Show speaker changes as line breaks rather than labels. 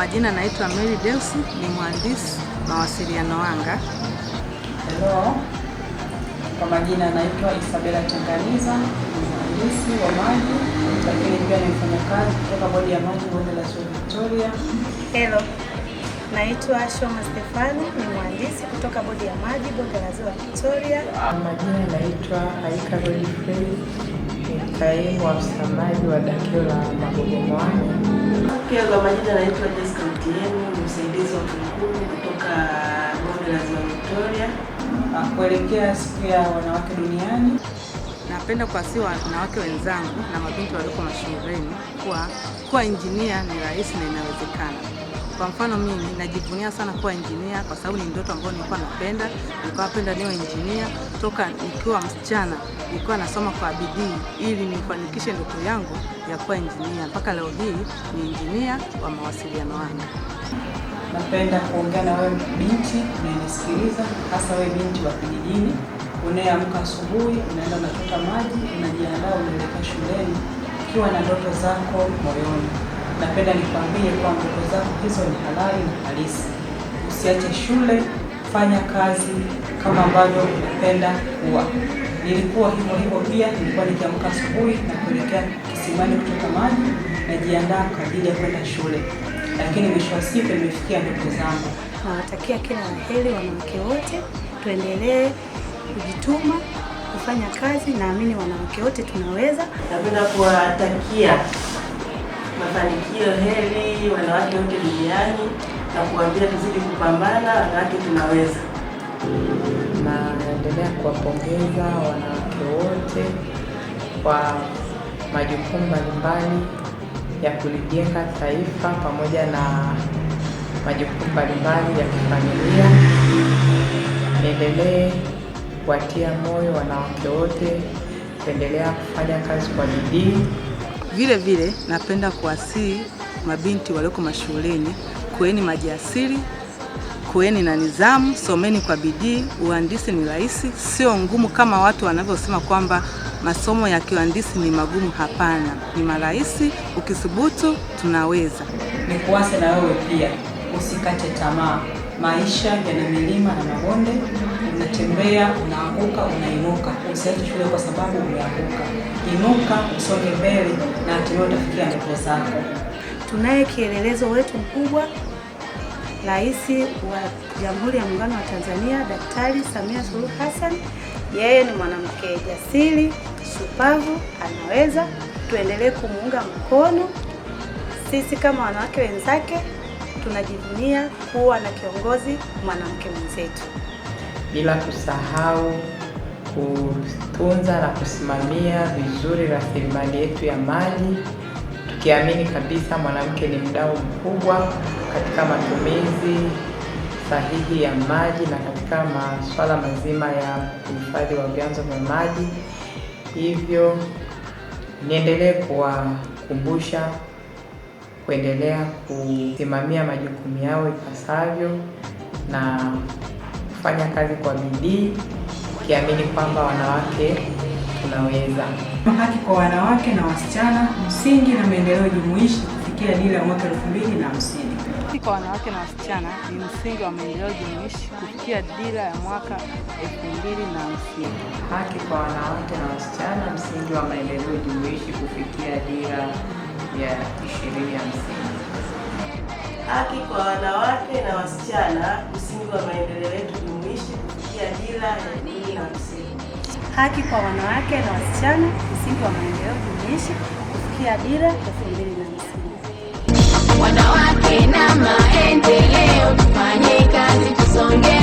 Majina naitwa Mary Deus, ni mhandisi mawasiliano anga.
Hello. Kwa majina naitwa Isabella Tanganiza, ni mhandisi wa maji, lakini pia ni mfanyakazi kutoka Bodi ya Maji Bonde la Ziwa Victoria.
Hello. Naitwa Shoma Stefani, ni mhandisi kutoka Bodi ya Maji Bonde la Ziwa Victoria.
Majina naitwa Haika Godfrey, ni kaimu afisa maji wa dakio la Magogo.
Pia kwa majina naitwa Jessica Mtieni, ni msaidizi wa TAKUKURU kutoka Bonde la Ziwa Victoria.
Kuelekea Siku ya Wanawake Duniani.
Napenda kuwasihi wanawake wenzangu na mabinti walioko mashuleni kuwa injinia ni rahisi na inawezekana. Kwa mfano mimi najivunia sana kuwa injinia kwa sababu ni ndoto ambayo nilikuwa napenda. Nilikuwa napenda niwe injinia toka nikiwa msichana, nilikuwa nasoma kwa bidii ili nifanikishe ndoto yangu ya kuwa injinia. Mpaka leo hii ni injinia wa mawasiliano anga.
Napenda kuongea na wewe binti unayenisikiliza, hasa wewe binti wa kijijini unayeamka asubuhi, unaenda unachota maji, unajiandaa, unaelekea shuleni ukiwa na ndoto zako moyoni. Napenda nikwambie kwa ndoto zako hizo ni halali na halisi. Usiache shule, fanya kazi kama ambavyo unapenda kuwa. Nilikuwa hivyo hivyo pia, nilikuwa nikiamka asubuhi na kuelekea kisimani kuchota maji, najiandaa kwa ajili ya kwenda shule, lakini mwisho wa siku nimefikia ndoto zangu.
Nawatakia kila la heri wanawake wote, tuendelee kujituma, kufanya kazi. Naamini wanawake wote tunaweza.
Napenda kuwatakia mafanikio, heri wanawake wote duniani na kuambia tuzidi kupambana, wanawake tunaweza.
Naendelea kuwapongeza wanawake wote kwa majukumu mbalimbali ya kulijenga taifa pamoja na majukumu mbalimbali ya kifamilia. Niendelee kuwatia moyo wanawake wote kuendelea kufanya kazi kwa bidii.
Vile vile napenda kuwasihi mabinti walioko mashuleni, kuweni majasiri, kuweni na nidhamu, someni kwa bidii. Uhandisi ni rahisi, sio ngumu kama watu wanavyosema kwamba masomo ya kiuhandisi ni magumu. Hapana, ni marahisi. Ukithubutu tunaweza.
Nikuase na wewe pia, usikate tamaa. Maisha yana milima na mabonde, unatembea, unaanguka, unainuka. Usiache shule kwa sababu umeanguka. Inuka, usonge mbele na hatimaye utafikia ndoto zako.
Tunaye kielelezo wetu mkubwa, Rais wa Jamhuri ya Muungano wa Tanzania, Daktari Samia Suluhu Hassan. Yeye ni mwanamke jasiri, shupavu, anaweza. Tuendelee kumuunga mkono. Sisi kama wanawake wenzake tunajivunia kuwa na kiongozi mwanamke mwenzetu.
Bila kusahau kutunza na kusimamia vizuri rasilimali yetu ya maji, tukiamini kabisa mwanamke ni mdau mkubwa katika matumizi sahihi ya maji na katika masuala mazima ya uhifadhi wa vyanzo vya maji. Hivyo niendelee kuwakumbusha kuendelea kusimamia majukumu yao ipasavyo na kufanya kazi kwa bidii, ukiamini kwamba wanawake tunaweza.
Haki kwa wanawake na wasichana, msingi na maendeleo jumuishi kufikia dira ya mwaka 2050.
Haki kwa wanawake na wasichana ni msingi wa maendeleo jumuishi kufikia dira ya mwaka 2050.
Haki kwa wanawake na wasichana, msingi wa maendeleo jumuishi kufikia dira ya 2050.
Haki kwa wanawake na wasichana, msingi wa maendeleo yetu jumuishi kufikia dira ya 2050.
Haki kwa wanawake na wasichana, msingi wa maendeleo jumuishi kufikia dira 2050.
Wanawake na maendeleo, tufanye kazi tusonge.